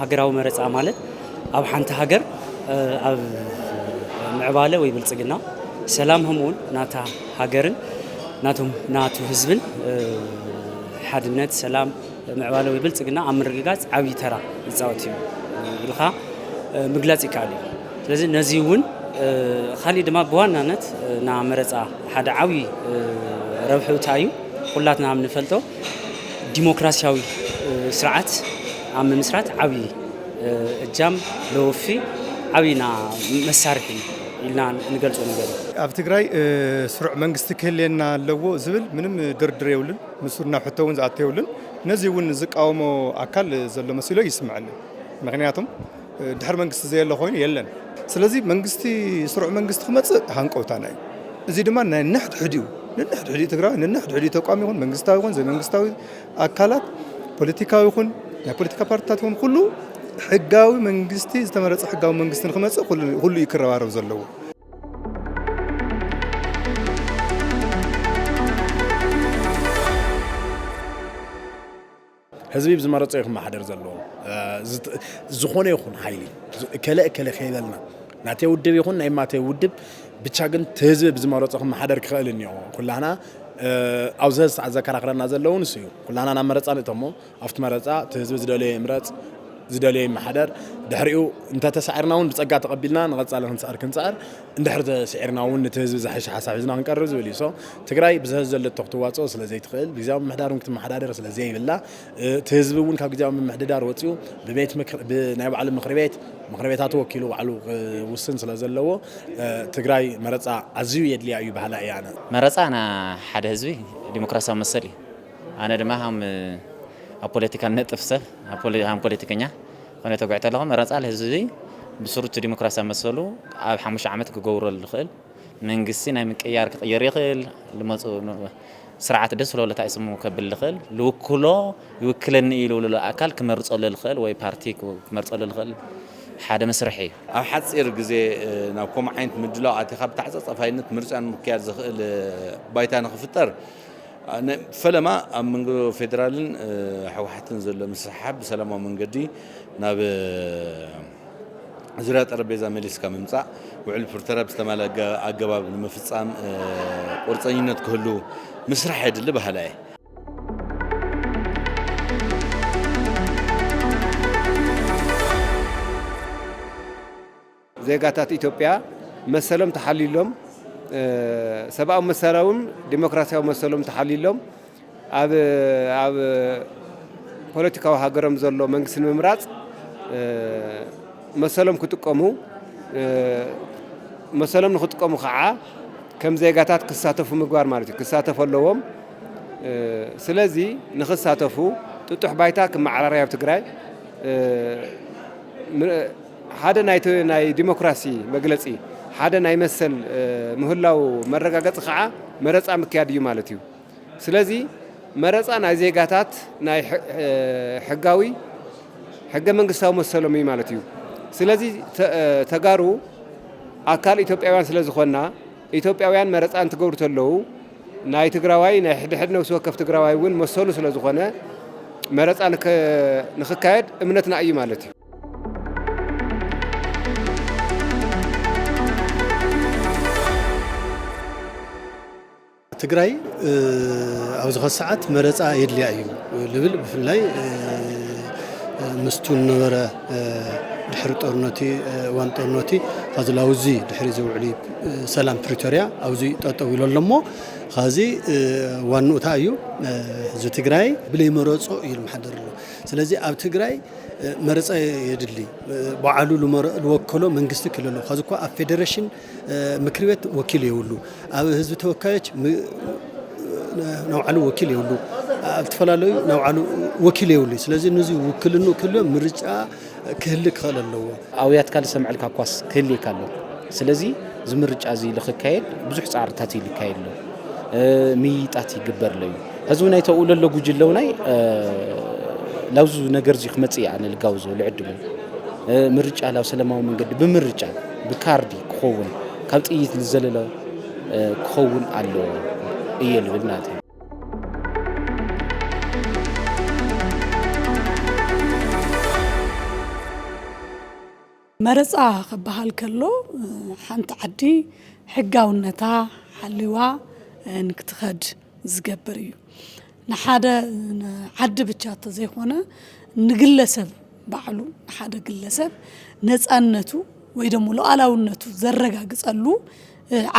ሃገራዊ መረጻ ማለት ኣብ ሓንቲ ሃገር ኣብ ምዕባለ ወይ ብልጽግና ሰላም ከምኡውን ናታ ሃገርን ናቶም ናቱ ህዝብን ሓድነት፣ ሰላም፣ ምዕባለ ወይ ብልጽግና ኣብ ምርግጋጽ ዓብዪ ተራ ዝጻወት እዩ ኢልካ ምግላጽ ይከኣል እዩ። ስለዚ ነዚ እውን ካሊእ ድማ ብዋናነት ና መረጻ ሓደ ዓብዪ ረብሑ እንታይ እዩ? ኩላትና ንፈልጦ ዲሞክራሲያዊ ስርዓት ኣብ ምምስራት ዓብዪ እጃም ለወፊ ዓብዪ ና መሳርሒ ኢልና ንገልጾ ነገር እዩ። ኣብ ትግራይ ስሩዕ መንግስቲ ክህልየና ኣለዎ ዝብል ምንም ድርድር የብሉን። ንሱ ናብ ሕቶ እውን ዝኣቱ የብሉን። ነዚ እውን ዝቃወሞ ኣካል ዘሎ መሲሎ ይስምዐኒ። ምክንያቱም ድሕሪ መንግስቲ ዘየለ ኮይኑ የለን። ስለዚ መንግስቲ ስሩዕ መንግስቲ ክመፅእ ሃንቀውታና እዩ። እዚ ድማ ናይ ንሕድሕድ እዩ። ንንሕድሕድ እዩ ትግራዊ ንንሕድሕድ እዩ ተቋም ይኹን መንግስታዊ ይኹን ዘይመንግስታዊ ኣካላት ፖለቲካዊ ይኹን ናይ ፖለቲካ ፓርቲታት ይኹን ኩሉ ሕጋዊ መንግስቲ ዝተመረፀ ሕጋዊ መንግስቲ ንክመፅእ ኩሉ ኩሉ እዩ ክረባረብ ዘለዎ። ህዝቢ ብዝመረጾ እዩ ክመሓደር ዘለዎ። ዝት- ዝኾነ ይኹን ሓይሊ ዝ- እከለ እከለ ከይበልና ናተይ ውድብ ይኹን ናይ ማተይ ውድብ ብቻ ግን እቲ ህዝቢ ብዝመረጾ ክመሓደር ክኽእል እኒኦ። ኩላህና ኣብዚ ሰዓት ዘከራኽረና ዘለውን እሱ እዩ። ኩላህና ናብ መረፃ ንእተሞ ኣብቲ መረፃ እቲ ህዝቢ ዝደለዮ ይምረፅ ዝደለዮ ይመሓደር። ድሕሪኡ እንተተሳዒርና እውን ብፀጋ ተቐቢልና ንቐፃሊ ክንፅዕር ክንፅዕር እንድሕር ተስዒርና እውን ነቲ ህዝቢ ዝሓሸ ሓሳብ ሒዝና ክንቀርብ ዝብል እዩ። So ትግራይ ብዝህዝ ዘለቶ ክትዋፅኦ ስለ ዘይትኽእል ብግዜያዊ ምምሕዳር እውን ክትመሓዳደር ስለ ዘይብላ እቲ ህዝቢ እውን ካብ ግዜያዊ ምምሕድዳር ወፂኡ ብቤት ምክር ብናይ ባዕሉ ምክሪ ቤት ምክሪ ቤታቱ ወኪሉ ባዕሉ ክውስን ስለ ዘለዎ ትግራይ መረፃ ኣዝዩ የድልያ እዩ በሃላ እየ ኣነ። መረፃ ና ሓደ ህዝቢ ዲሞክራሲያዊ መሰል እዩ። ኣነ ድማ ሃም ኣብ ፖለቲካ ነጥፍ ሰብ ሃም ፖለቲከኛ ኮነ ተጓዒ ተለኹ መረፃ ህዝቢ ብስሩቲ ዲሞክራሲያዊ መሰሉ ኣብ ሓሙሽተ ዓመት ክገብረሉ ዝኽእል መንግስቲ ናይ ምቅያር ክቕየር ይኽእል ዝመፁ ስርዓት ደስ ዝለዎ እንታይ ስሙ ከብል ዝኽእል ዝውክሎ ይውክለኒ እዩ ዝብልሎ ኣካል ክመርፀሉ ዝኽእል ወይ ፓርቲ ክመርፀሉ ዝኽእል ሓደ መስርሕ እዩ። ኣብ ሓፂር ግዜ ናብ ከምኡ ዓይነት ምድላው ኣቲኻ ብተዓፃፃፋይነት ምርጫ ንምክያድ ዘኽእል ባይታ ንኽፍጠር ፈለማ ኣብ መንጎ ፌደራልን ህወሓትን ዘሎ ምስሕሓብ ብሰላማዊ መንገዲ ናብ ዙርያ ጠረጴዛ መሊስካ ምምፃእ ውዕል ፕሪቶርያ ብዝተማልአ ኣገባብ ንምፍፃም ቁርፀኝነት ክህሉ ምስራሕ የድሊ በሃላይ እየ። ዜጋታት ኢትዮጵያ መሰሎም ተሓልዩሎም ሰብኣዊ መሰሎም ዲሞክራሲያዊ መሰሎም ተሓልዩሎም ኣብ ኣብ ፖለቲካዊ ሃገሮም ዘሎ መንግስቲ ንምምራፅ መሰሎም ክጥቀሙ መሰሎም ንክጥቀሙ ከዓ ከም ዜጋታት ክሳተፉ ምግባር ማለት እዩ። ክሳተፉ ኣለዎም። ስለዚ ንክሳተፉ ጥጡሕ ባይታ ክመዓራረይ ኣብ ትግራይ ሓደ ናይ ናይ ዲሞክራሲ መግለፂ ሓደ ናይ መሰል ምህላው መረጋገፂ ከዓ መረፃ ምክያድ እዩ ማለት እዩ። ስለዚ መረፃ ናይ ዜጋታት ናይ ሕጋዊ ሕገ መንግስታዊ መሰሎም እዩ ማለት እዩ። ስለዚ ተጋሩ ኣካል ኢትዮጵያውያን ስለ ዝኾንና ኢትዮጵያውያን መረፃ እንትገብሩ ተለዉ ናይ ትግራዋይ ናይ ሕድሕድ ነብሲ ወከፍ ትግራዋይ እውን መሰሉ ስለ ዝኾነ መረፃ ንክካየድ እምነትና እዩ ማለት እዩ። ትግራይ ኣብዚ ኸ ሰዓት መረፃ የድልያ እዩ ልብል ብፍላይ ምስቱ ነበረ ድሕሪ ጦርነቲ እዋን ጦርነቲ ኸዚ ላውዚ ድሕሪ ዝውዕሊ ሰላም ፕሪቶርያ ኣብዚ ጠጠው ኢሎ ኣሎ እሞ ኸዚ ዋንኡታ እዩ ህዝቢ ትግራይ ብለይ መረፆ እዩ ልምሓደር ኣሎ። ስለዚ ኣብ ትግራይ መረፃ የድሊ ባዕሉ ዝወከሎ መንግስቲ ክልል ኸዚ እኳ ኣብ ፌደሬሽን ምክር ቤት ወኪል የብሉ ኣብ ህዝቢ ተወካዮች ናውዓሉ ወኪል የብሉ ኣብ ዝተፈላለዩ ናውዓሉ ወኪል የብሉ ስለዚ ነዚ ውክልኑ ክልዮ ምርጫ ክህሊ ክኽእል ኣለዎ። ኣውያትካ ዝሰምዐልካ ኳስ ክህልየካ ኣለዎ። ስለዚ እዚ ምርጫ እዚ ልክካየድ ብዙሕ ፃዕርታት እዩ ልካየድ ኣሎ። ምይይጣት ይግበር ኣሎ እዩ። ሕዚ እውን ኣይተውኡ ለሎ ጉጅለ ውናይ ላብዙ ነገር እዚ ክመፅእ እየ ኣነ ልጋብዞ ልዕድሙ ምርጫ ላብ ሰለማዊ መንገዲ ብምርጫ ብካርዲ ክኸውን ካብ ጥይት ዝዘለለ ክኸውን ኣለዎ እየ ልብል ናተ መረፃ ክበሃል ከሎ ሓንቲ ዓዲ ሕጋውነታ ሓሊዋ ንክትኸድ ዝገብር እዩ። ንሓደ ዓዲ ብቻ ተዘይኮነ ንግለሰብ ባዕሉ ንሓደ ግለሰብ ነፃነቱ ወይ ደሞ ሉዓላውነቱ ዘረጋግፀሉ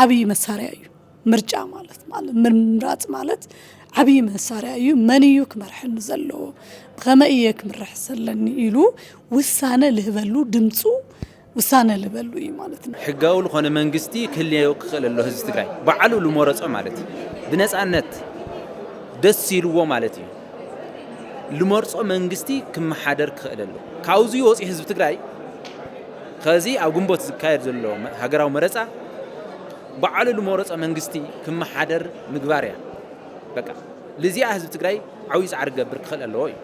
ዓብዪ መሳርያ እዩ። ምርጫ ማለት ማለት ምምራፅ ማለት ዓብዪ መሳርያ እዩ። መን እዩ ክመርሐኒ ዘለዎ፣ ብኸመይ እየ ክምራሕ ዘለኒ ኢሉ ውሳነ ልህበሉ፣ ድምፁ ውሳነ ልበሉ እዩ ማለት ነው። ሕጋዊ ዝኾነ መንግስቲ ክህልዮ ክኽእል ኣሎ። ህዝቢ ትግራይ ባዕሉ ልመረፆ ማለት እዩ። ብነፃነት ደስ ኢልዎ ማለት እዩ። ልመርፆ መንግስቲ ክመሓደር ክኽእል ኣሎ። ካብዚ ወፂኡ ህዝቢ ትግራይ ከዚ ኣብ ግንቦት ዝካየድ ዘሎ ሃገራዊ መረፃ ባዕሉ ልመረፆ መንግስቲ ክመሓደር ምግባር እያ። በቃ ልዚኣ ህዝቢ ትግራይ ዓብዪ ፃዕሪ ክገብር ክኽእል ኣለዎ እዩ።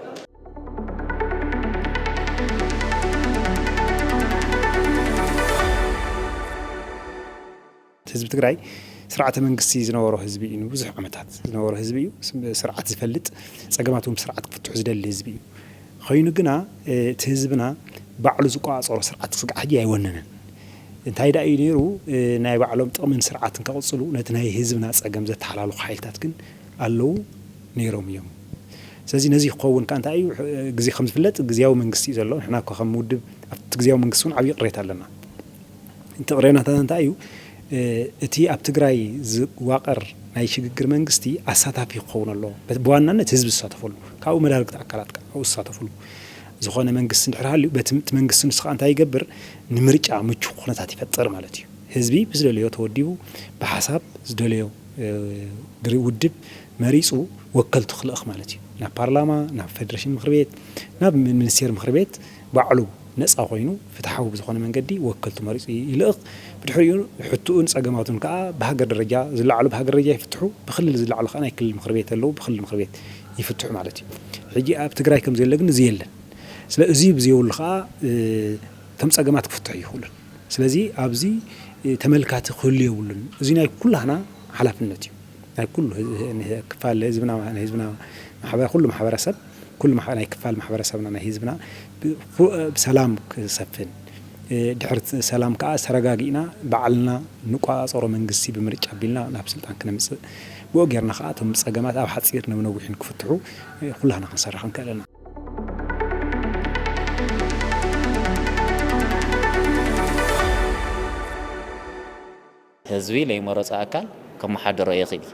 ህዝቢ ትግራይ ስርዓተ መንግስቲ ዝነበሮ ህዝቢ እዩ። ንብዙሕ ዓመታት ዝነበሮ ህዝቢ እዩ። ስርዓት ዝፈልጥ፣ ፀገማት እውን ብስርዓት ክፍትሑ ዝደሊ ህዝቢ እዩ። ኮይኑ ግና እቲ ህዝብና ባዕሉ ዝቆፃፀሮ ስርዓት ክስጋዕ ሕጂ ኣይወነነን። እንታይ ደኣ እዩ ነይሩ? ናይ ባዕሎም ጥቕምን ስርዓትን ከቕፅሉ ነቲ ናይ ህዝብና ፀገም ዘተሓላልኹ ሓይልታት ግን ኣለዉ ነይሮም እዮም። ስለዚ ነዚ ክኸውን ከዓ እንታይ እዩ? ግዜ ከም ዝፍለጥ ግዜያዊ መንግስቲ እዩ ዘሎ። ንሕና እኮ ከም ውድብ ኣብቲ ግዜያዊ መንግስቲ እውን ዓብዪ ቅሬታ ኣለና። እቲ ቅሬናታት እንታይ እዩ? እቲ ኣብ ትግራይ ዝዋቀር ናይ ሽግግር መንግስቲ ኣሳታፊ ክኸውን ኣለዎ። ብዋናነት ህዝቢ ዝሳተፈሉ፣ ካብኡ መዳርግቲ ኣካላት ከዓ ኣብኡ ዝሳተፍሉ ዝኾነ መንግስቲ እንድሕር ሃልዩ፣ በቲ እቲ መንግስቲ ንሱ ከዓ እንታይ ይገብር? ንምርጫ ምቹ ኩነታት ይፈጥር ማለት እዩ። ህዝቢ ብዝደለዮ ተወዲቡ ብሓሳብ ዝደለዮ ግሪ ውድብ መሪፁ ወከልቱ ክልእኽ ማለት እዩ። ናብ ፓርላማ፣ ናብ ፌደሬሽን ምክር ቤት፣ ናብ ሚኒስቴር ምክር ቤት ባዕሉ ነፃ ኮይኑ ፍትሓዊ ብዝኾነ መንገዲ ወከልቱ መሪፁ ይልእኽ። ብድሕሪኡ ሕትኡን ፀገማቱን ከዓ ብሃገር ደረጃ ዝለዓሉ ብሃገር ደረጃ ይፍትሑ፣ ብክልል ዝለዓሉ ከዓ ናይ ክልል ምክር ቤት ኣለዉ፣ ብክልል ምክር ቤት ይፍትሑ ማለት እዩ። ሕጂ ኣብ ትግራይ ከም ዘለ ግን እዚ የለን። ስለ እዚ ብዘይብሉ ከዓ እቶም ፀገማት ክፍትሑ ይኽእሉን። ስለዚ ኣብዚ ተመልካቲ ክህሉ የብሉን። እዚ ናይ ኩላህና ሓላፍነት እዩ። ናይ ኩሉ ክፋል ህዝብና፣ ናይ ህዝብና ማሕበረ-፣ ኩሉ ማሕበረሰብ፣ ኩሉ ማሕ-፣ ናይ ክፋል ማሕበረሰብና፣ ናይ ህዝብና ብ-፣ ኩ-፣ ብሰላም ክሰፍን፣ ድሕሪ ሰላም ከዓ ተረጋጊእና ባዕልና ንቆፃፀሮ መንግስቲ ብምርጫ ኣቢልና ናብ ስልጣን ክነምፅእ፣ ብኡ ጌርና ከዓ እቶም ፀገማት ኣብ ሓፂር ነብነዊሕን ክፍትሑ ኩላህና ክንሰርሕ ክንክእል ኣለና። ህዝቢ ለይመረፆ ኣካል ከመሓድሮ የኽእል እዩ።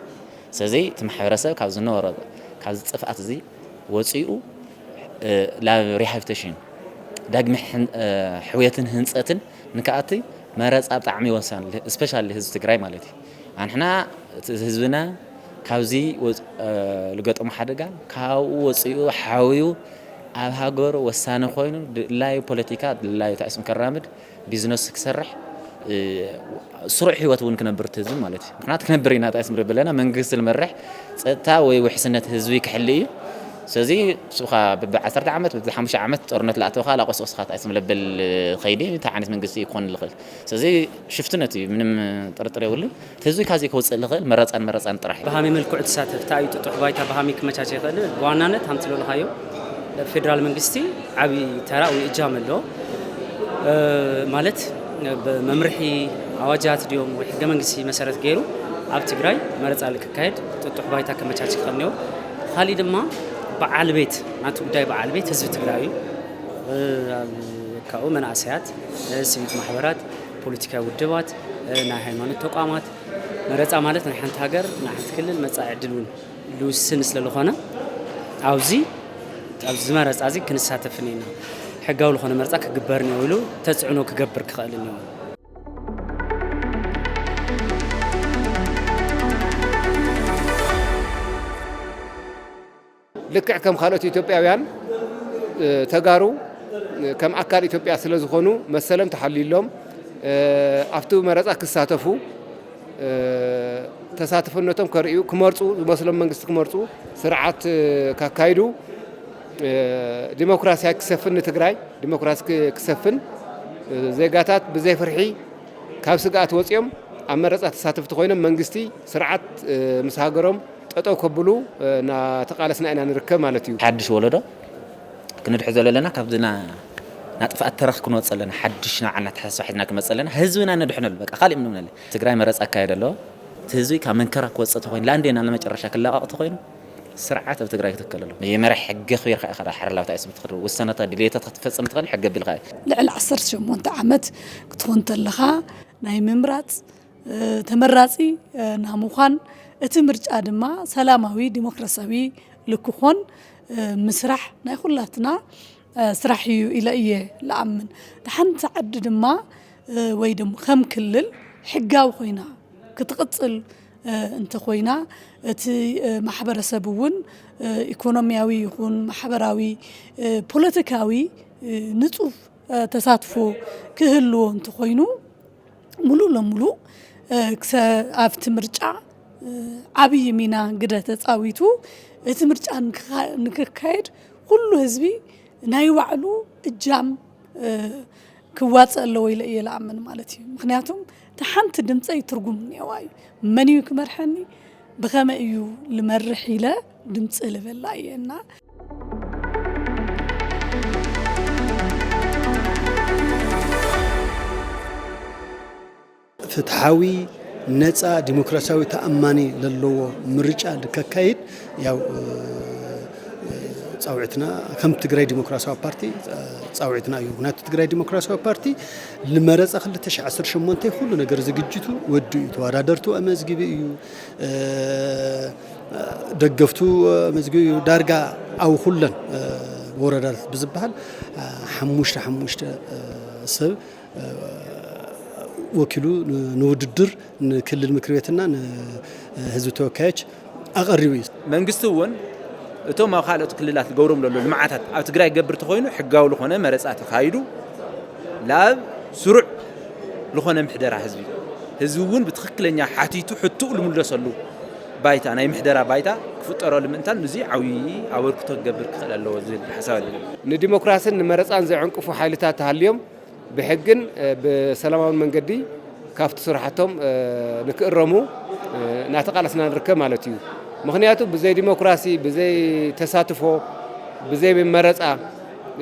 ስለዚ እቲ ማሕበረሰብ ካብ ዝነበሮ ካብዚ ጥፍኣት እዚ ወፂኡ ናብ ሪሃብሊቴሽን ዳግመ ሕውየትን ህንፀትን ንክኣቲ መረፃ ብጣዕሚ ወሳኒ፣ እስፔሻሊ ህዝቢ ትግራይ ማለት እዩ። ኣንሕና እቲ ህዝብና ካብዚ ልገጠሞ ሓደጋ ካብኡ ወፂኡ ሓውዩ ኣብ ሃገሩ ወሳኒ ኮይኑ ድላዩ ፖለቲካ ድላዩ ታእስም ከራምድ ቢዝነስ ክሰርሕ ስሩዕ ህይወት እውን ክነብር እቲ ህዝቢ ማለት እዩ። ምክንያቱ ክነብር ኢና ታእስም ርብለና መንግስቲ ዝመርሕ ፀጥታ ወይ ውሕስነት ህዝቢ ክሕሊ እዩ። ስለዚ ንስኻ በቢ ዓሰርተ ዓመት በቢ ሓሙሽተ ዓመት ጦርነት ላእተውካ ላቆስቆስካ ታእስም ለብል ከይዲ እንታይ ዓይነት መንግስቲ ክኾን ዝኽእል። ስለዚ ሽፍትነት እዩ፣ ምንም ጥርጥር የብሉን። እቲ ህዝቢ ካብዚ ከውፅእ ዝኽእል መረፃን መረፃን ጥራሕ እዩ። በሃሚ መልክዑ ትሳተፍ እንታይ እዩ ጥጡሕ ባይታ በሃሚ ክመቻቸ ይኽእል? ብዋናነት ሃምቲ ዝበልካዮ ፌደራል መንግስቲ ዓብዪ ተራ ወይ እጃም ኣለዎ። ማለት ብመምርሒ ኣዋጃት ድዮም ወይ ሕገ መንግስቲ መሰረት ገይሩ ኣብ ትግራይ መረፃ ክካየድ ጥጡሕ ባይታ ከመቻች ክኽእል እኒኦ። ካሊእ ድማ በዓል ቤት ናቲ ጉዳይ በዓል ቤት ህዝቢ ትግራይ እዩ። ካብኡ መናእሰያት፣ ሲቪክ ማሕበራት፣ ፖለቲካዊ ውድባት፣ ናይ ሃይማኖት ተቋማት መረፃ ማለት ናይ ሓንቲ ሃገር ናይ ሓንቲ ክልል መፃኢ ዕድል እውን ልውስን ስለዝኾነ ኣብዚ ኣብዚ መረፃ እዚ ክንሳተፍ እኒና ሕጋዊ ዝኾነ መረፃ ክግበር እኒኦ ኢሉ ተፅዕኖ ክገብር ክኽእል እኒኦ። ልክዕ ከም ካልኦት ኢትዮጵያውያን ተጋሩ ከም ኣካል ኢትዮጵያ ስለ ዝኾኑ መሰሎም ተሓልዩሎም ኣብቲ መረፃ ክሳተፉ ተሳትፎነቶም ከርእዩ ክመርፁ ዝመስሎም መንግስቲ ክመርፁ ስርዓት ካካይዱ ዲሞክራሲ ክሰፍን ንትግራይ ዲሞክራሲ ክሰፍን ዜጋታት ብዘይ ፍርሒ ካብ ስግኣት ወፂኦም ኣብ መረፃ ተሳተፍቲ ኮይኖም መንግስቲ ስርዓት ምስ ሃገሮም ጠጠው ከብሉ እናተቓለስና ኢና ንርከብ ማለት እዩ። ሓድሽ ወለዶ ክንድሕዞ ዘለና ካብዚ ናጥፍኣት ተረኽ ክንወጽእ ኣለና። ሓድሽ ንዓና ኣተሓሳስባ ሒዝና ክንመጽእ ኣለና። ህዝብና ነድሕነሉ፣ በቃ፣ ካልእ ምንም ነለ። ትግራይ መረጻ ኣካየደ ኣሎ። እቲ ህዝቢ ካብ መንከራ ክወጽእ ተኾይኑ፣ ለኣንዴና ንመጨረሻ ክላቐቕ ተኾይኑ፣ ስርዓት ኣብ ትግራይ ክትከል ኣሎ። የመረ ሕጊ ኣኽቢርካ ኢኻ ዳኣ ሓረላውታ እያ ስም ትኽእል። ውሳነታት ድልየታት ክትፈጽም ትኽእል ሕጊ ኣቢልካ እዩ። ልዕሊ ዓሰርተ ሸሞንተ ዓመት ክትኾን ተለኻ ናይ ምምራጽ፣ እ፣ ተመራጺ፣ እ፣ ናምዃን፣ እቲ ምርጫ ድማ ሰላማዊ ዲሞክራሲያዊ ልክኾን፣ እ፣ ምስራሕ ናይ ኩላትና፣ እ፣ ስራሕ እዩ ኢለ እየ ልኣምን። እታ ሓንቲ ዓዲ ድማ፣ እ፣ ወይ ድማ ከም ክልል ሕጋዊ ኮይና ክትቕጽል፣ እ፣ እንተኾይና፣ እቲ፣ እ፣ ማሕበረሰብ እውን፣ እ፣ ኢኮኖሚያዊ ይኹን ማሕበራዊ፣ እ፣ ፖለቲካዊ፣ እ፣ ንጹፍ፣ እ፣ ተሳትፎ ክህልዎ እንተኾይኑ፣ ሙሉ ለሙሉ፣ እ፣ ክሰ-፣ ኣብቲ ምርጫ፣ እ፣ ዓብዪ ሚና ግደ ተጻዊቱ፣ እቲ ምርጫ ንክኻ-፣ ንክካየድ ኩሉ ህዝቢ ናይ ባዕሉ እጃም፣ እ፣ ክዋጽእ ኣለዎ ኢለ እየ ልኣምን ማለት እዩ። ምኽንያቱም፣ እታ ሓንቲ ድምፀይ ትርጉም እኒአዋ እዩ። መን እዩ ክመርሐኒ? ብኸመይ እዩ ልመርሕ ኢለ ድምፂ ልበላ እየ እና ፍትሓዊ፣ ነጻ፣ ዲሞክራሲያዊ፣ ተኣማኒ ለለዎ ምርጫ ንከካይድ ያው፣ እ፣ ጻውዒትና ከም ትግራይ ዲሞክራሲያዊ ፓርቲ፣ እ፣ ጻውዒትና እዩ። ምኽንያቱ ትግራይ ዲሞክራሲያዊ ፓርቲ ልመረጻ ክልተ ሺሕ ዓሰርተ ሸሞንተ ኩሉ ነገር ዝግጅቱ ወዲኡ እዩ። ተወዳደርቱ ኣመዝጊቡ እዩ። እ፣ ደገፍቱ ኣመዝጊቡ እዩ። ዳርጋ ኣብ ኩለን፣ እ፣ ወረዳታት ብዝበሃል፣ እ፣ ሓሙሽተ ሓሙሽተ፣ እ፣ ሰብ ወኪሉ ን-፣ ንውድድር ንክልል ምክር ቤትና ንህዝቢ ተወካዮች ኣቐሪቡ እዩ። መንግስቲ እውን እቶም ኣብ ካልኦት ክልላት ዝገብሮም ዘሎ ልምዓታት ኣብ ትግራይ ገብር ተኾይኑ ሕጋዊ ዝኾነ መረፃ ተኻይዱ ናብ ስሩዕ ዝኾነ ምሕደራ ህዝቢ፣ ህዝቢ እውን ብትኽክለኛ ሓቲቱ ሕትኡ ልምለሰሉ ባይታ፣ ናይ ምሕደራ ባይታ ክፍጠረሉ ምእንታን እዚ ዓብዪ ኣበርክቶ ክገብር ክኽእል ኣለዎ ዝብል ሓሳብ ኣለኒ። ንዲሞክራስን ንመረፃን ዘዕንቅፉ ሓይልታት ተሃልዮም ብሕግን፣ እ፣ ብሰላማውን መንገዲ ካብቲ ስራሕቶም፣ እ፣ ንክእረሙ፣ እ፣ እናተቃለስና ንርከብ ማለት እዩ። ምኽንያቱ ብዘይ ዲሞክራሲ፣ ብዘይ ተሳትፎ፣ ብዘይ መመረፃ፣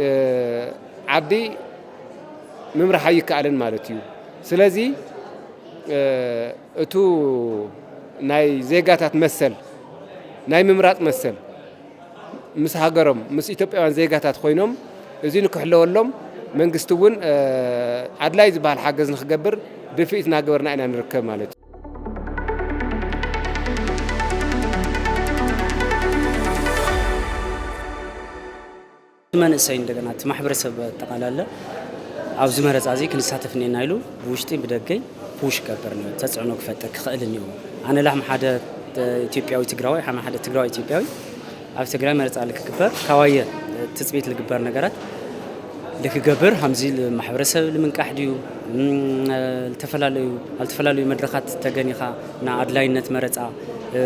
እ፣ ዓዲ ምምራሕ ኣይከኣልን ማለት እዩ። ስለዚ፣ እ፣ እቱ ናይ ዜጋታት መሰል፣ ናይ ምምራፅ መሰል፣ ምስ ሃገሮም፣ ምስ ኢትዮጵያውያን ዜጋታት ኮይኖም፣ እዚ ንክሕለወሎም መንግስቲ እውን፣ እ፣ ኣድላይ ዝበሃል ሓገዝ ንክገብር ድፍኢት እናገበርና ኢና ንርከብ ማለት እዩ። እቲ መንእሰይ እንደገና እቲ ማሕበረሰብ ኣጠቓላለ ኣብዚ መረፃ እዚ ክንሳተፍ እኒአና ኢሉ ብውሽጢ ብደገይ ፑሽ ክገብር እኒኦ፣ ተፅዕኖ ክፈጥር ክኽእል እኒኦ። ኣነ ላም ሓደ ኢትዮጵያዊ ትግራዋይ፣ ሓመ ሓደ ትግራዋይ ኢትዮጵያዊ ኣብ ትግራይ መረፃ ልክግበር ካዋየ ትፅቢት ልግበር ነገራት ልክገብር ሃምዚ ማሕበረሰብ ልምንቃሕ ድዩ? እም፣ ልተፈላለዩ፣ ኣብ ዝተፈላለዩ መድረኻት ተገኒኻ ንኣድላይነት መረፃ፣ እ፣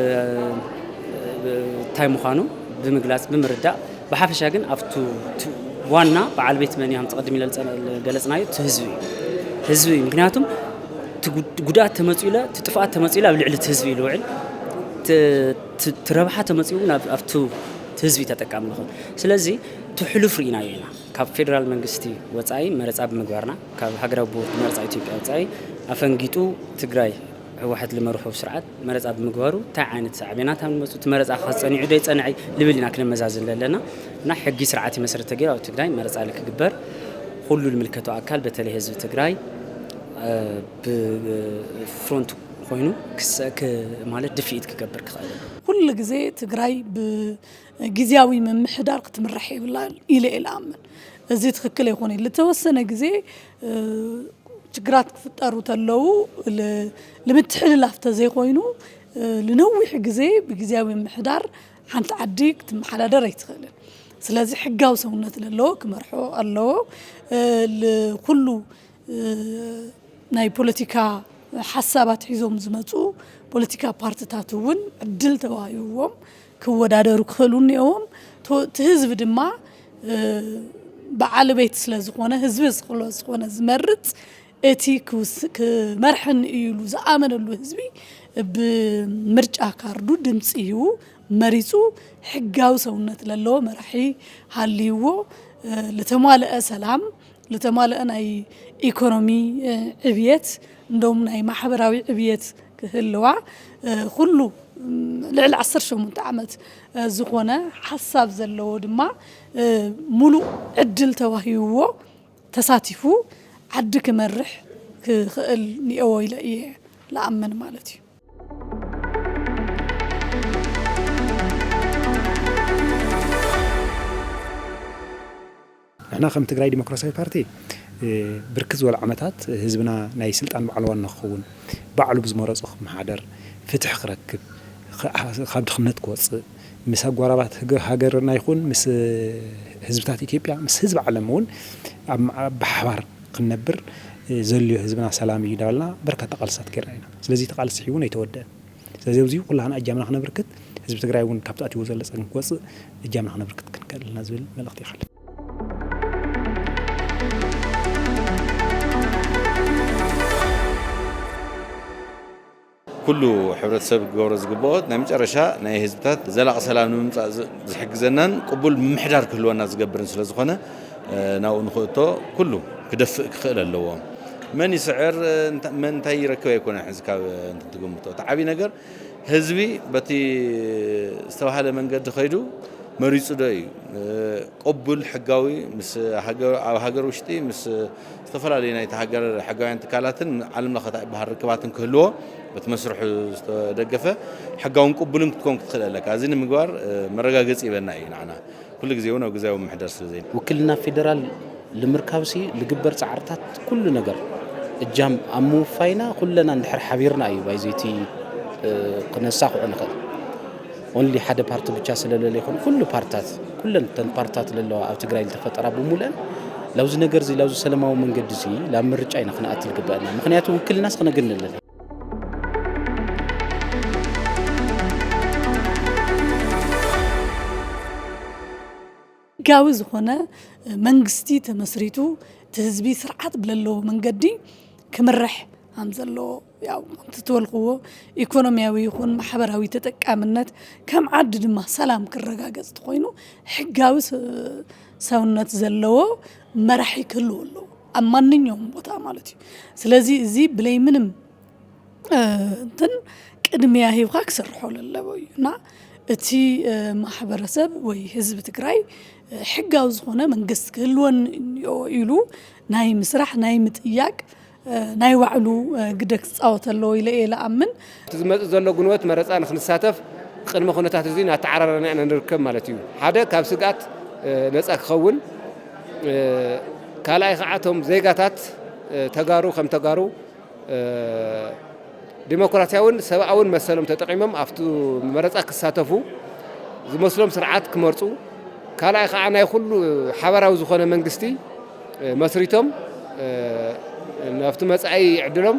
እንታይ ምዃኑ ብምግላፅ፣ ብምርዳእ፣ ብሓፈሻ ግን ኣብቱ ቱ-፣ ዋና በዓል ቤት መን እዩ ከም ትቐድም ኢለ ዝፀ-፣ ገለፅናዮ፣ እቲ ህዝቢ እዩ። ህዝቢ እዩ። ምክንያቱም እቲ ጉድ-፣ ጉድኣት ተመፅኡ ኢለ፣ እቲ ጥፍኣት ተመፅኡ ኢለ ኣብ ልዕሊ እቲ ህዝቢ እዩ ልውዕል። እቲ፣ እቲ፣ እቲ ረብሓ ተመፅኡ እውን ኣብ፣ ኣብቱ እቲ ህዝቢ እዩ ተጠቃሚ ዝኾን። ስለዚ እቲ ሕሉፍ ርኢናዮ ኢና። ካብ ፌደራል መንግስቲ ወፃኢ መረፃ ብምግባርና፣ ካብ ሃገራዊ ቦርድ መረፃ ኢትዮጵያ ወፃኢ ኣፈንጊጡ ትግራይ ህወሓት ልመርሖ ስርዓት መረፃ ብምግባሩ እንታይ ዓይነት ሳዕቤናት ኣብ ንመፁ፣ እቲ መረፃ ከ ፀኒዑ ዶ ይፀንዐ ልብል ኢና ክነመዛዝን ዘለና። እና ሕጊ ስርዓት መሰረት ተገይሩ ኣብ ትግራይ መረፃ ልክግበር ኩሉ ልምልከቶ ኣካል በተለይ ህዝቢ ትግራይ፣ እ፣ ብፍሮንት ኮይኑ ክሰ-፣ ክ-፣ ማለት ድፍኢት ክገብር ክኽእል። ኩሉ ግዜ ትግራይ ብግዝያዊ ምምሕዳር ክትምራሕ የብላን ኢለ እየ ልኣምን። እዚ ትኽክል ኣይኮነን። ልተወሰነ ግዜ፣ እ፣ ችግራት ክፍጠሩ ተለዉ ል-፣ ልምትሕልላፍ ተዘይኮይኑ፣ እ፣ ልነዊሕ ግዜ ብግዝያዊ ምምሕዳር ሓንቲ ዓዲ ክትመሓዳደር ኣይትኽእልን። ስለዚ ሕጋዊ ሰውነት ለለዎ ክመርሖ ኣለዎ። እ፣ ልኩሉ፣ እ፣ ናይ ፖለቲካ ሓሳባት ሒዞም ዝመፁ ፖለቲካ ፓርትታት እውን ዕድል ተዋሂብዎም ክወዳደሩ ክኽእሉ እኒኦዎም። ቶ-፣ እቲ ህዝቢ ድማ፣ እ፣ በዓል ቤት ስለ ዝኾነ፣ ህዝቢ ስለ ዝኾነ ዝመርፅ፣ እቲ ክውስ-፣ ክመርሐኒ እዩ ኢሉ ዝኣመነሉ ህዝቢ ብምርጫ ካርዱ ድምፂ ሂቡ መሪፁ ሕጋዊ ሰውነት ለለዎ መራሒ ሃልይዎ፣ እ፣ ልተሟልአ ሰላም፣ ዝተማልአ ናይ ኢኮኖሚ ዕብየት፣ እንዶም ናይ ማሕበራዊ ዕብየት ክህልዋ፣ ኩሉ ልዕሊ ዓሰርተ ሸሞንተ ዓመት ዝኾነ ሓሳብ ዘለዎ ድማ፣ ሙሉእ ዕድል ተዋሂብዎ ተሳቲፉ ዓዲ ክመርሕ ክኽእል እኒኦዎ ኢለ እየ ለኣምን ማለት እዩ። ንሕና ከም ትግራይ ዲሞክራሲያዊ ፓርቲ ብርክት ዝበሉ ዓመታት ህዝብና ናይ ስልጣን ባዕልዋ ንክኸውን፣ ባዕሉ ብዝመረፁ ክመሓደር፣ ፍትሒ ክረክብ፣ ካብ ድኽነት ክወፅእ፣ ምስ ኣጓራባት ሃገርና ይኹን ምስ ህዝብታት ኢትዮጵያ፣ ምስ ህዝቢ ዓለም እውን ብሓባር ክንነብር ዘልዮ ህዝብና ሰላም እዩ እንዳበልና በርካታ ቃልስታት ገይርና ኢና። ስለዚ እቲ ቃልሲ እውን ኣይተወደአን። ስለዚ ኣብዚ ኩላህና እጃምና ክነብርክት፣ ህዝቢ ትግራይ እውን ካብቲ ኣትይዎ ዘሎ ፀገም ክወፅእ እጃምና ክነብርክት ክንክእል ኣለና ዝብል መልእኽቲ ይሓልፍ። ኩሉ ሕብረተሰብ ክገብሮ ዝግብኦ ናይ መጨረሻ ናይ ህዝብታት ዘላቂ ሰላም ንምምፃእ ዝሕግዘናን ቅቡል ምምሕዳር ክህልወና ዝገብርን ስለዝኾነ ናብኡ ንኽእቶ ኩሉ ክደፍእ ክኽእል ኣለዎ። መን ይስዕር መን እንታይ ይረክብ ኣይኮነን። ሕዚ ካብ እንትን ትግምቶ እቲ ዓብዪ ነገር ህዝቢ በቲ ዝተባህለ መንገዲ ከይዱ መሪፁ ዶ እዩ ቅቡል ሕጋዊ ምስ ኣብ ሃገር ውሽጢ ምስ ዝተፈላለዩ ናይቲ ሃገር ሕጋውያን ትካላትን ዓለም ለኸ በሃል ርክባትን ክህልዎ በቲ መስርሑ ዝተደገፈ ሕጋውን ቅቡልን ክትኮን ክትኽእል ኣለካ። እዚ ንምግባር መረጋገፂ ይበና እዩ ንዓና ኩሉ ግዜ እውን ኣብ ግዜያዊ ምምሕዳር ስለ ዘይና። ውክልና ፌደራል ልምርካብሲ ልግበር ፃዕርታት ኩሉ ነገር እጃም ኣብ ምውፋይና ኩለና እንድሕር ሓቢርና እዩ ባይዘይቲ ክነሳኽዖ ንኽእል። ኦንሊ ሓደ ፓርቲ ብቻ ስለለለ ይኹን ኩሉ ፓርታት ኩለን ተን ፓርታት ለለዋ ኣብ ትግራይ ዝተፈጠራ ብሙለን ላብዚ ነገር እዚ ላብዚ ሰለማዊ መንገዲ እዚ ላብ ምርጫ ኢና ክነኣትል ግበአና። ምክንያቱ ውክልናስ ክነግንልን ሕጋዊ ዝኾነ መንግስቲ ተመስሪቱ እቲ ህዝቢ ስርዓት ብለለዎ መንገዲ ክምራሕ ከም ዘለዎ ያው ከምቲ ትበልክዎ ኢኮኖሚያዊ ይኹን ማሕበራዊ ተጠቃምነት ከም ዓዲ ድማ ሰላም ክረጋገፅ ተኮይኑ ሕጋዊ ሰውነት ዘለዎ መራሒ ክህልዎ ኣለዎ ኣብ ማንኛውም ቦታ ማለት እዩ። ስለዚ እዚ ብለይ ምንም እንትን ቅድሚያ ሂብካ ክሰርሖ ለለዎ እዩ እና እቲ ማሕበረሰብ ወይ ህዝቢ ትግራይ ሕጋዊ ዝኾነ መንግስቲ ክህልወን እኒኦ ኢሉ ናይ ምስራሕ ናይ ምጥያቅ ናይ ባዕሉ ግደ ክፃወት ኣለዎ ኢለ እየ ለኣምን። እቲ ዝመፅእ ዘሎ ጉንበት መረፃ ንክንሳተፍ ቅድመ ኩነታት እዚ እናተዓራረና ኢና ንርከብ ማለት እዩ። ሓደ ካብ ስግኣት ነፃ ክኸውን፣ ካልኣይ ከዓ እቶም ዜጋታት ተጋሩ ከም ተጋሩ ዲሞክራሲያውን ሰብኣውን መሰሎም ተጠቒሞም ኣብቲ መረፃ ክሳተፉ ዝመስሎም ስርዓት ክመርፁ፣ ካልኣይ ከዓ ናይ ኩሉ ሓባራዊ ዝኾነ መንግስቲ መስሪቶም ናብቲ መፃኢ ዕድሎም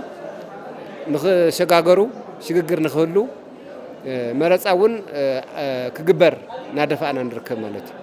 ንኽሸጋገሩ ሽግግር ንኽህሉ መረፃ እውን ክግበር እናደፋእና ንርከብ ማለት እዩ።